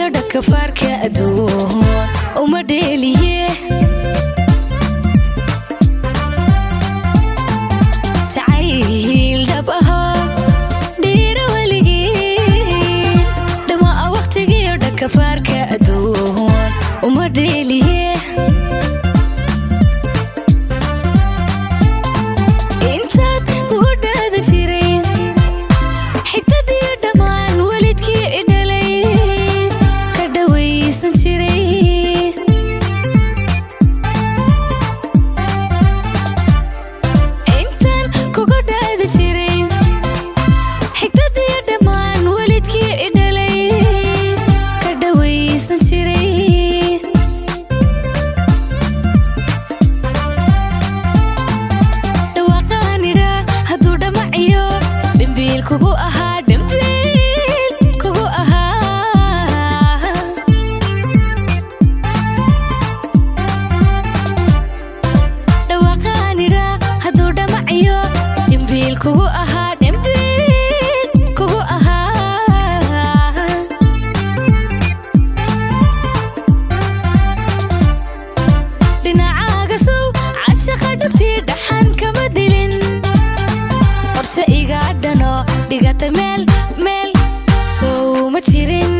Waqtigiyo dhakafaarka adduun uma dheeliye. Jacayl dhab ahoo dhiira weligii dhammaa waqtigiyo dhakafaarka adduun uma dheeliye. Intaad kugu dhaada jiray xigtadiyo dhammaan welidkii idhalay ka dhawaysan jiray. Intaan kugu dhaadi jiray xigtadiyo dhammaan welidkii idhalay ka dhawaysan jiray. Dhawaaqaanidha hadduu dhamaciyo dhimbiil kugu ahaa, dhimbiil kugu ahaa. Dhawaaqaanidha hadduu dhamaciyo dhimbiil kugu ahaa, dhimbiil kugu ahaa. Dhinacaaga sow cashaqa dhabtii dhaxan kama dilin, qorshe iga dhano dhigata meel meel sow ma jirin.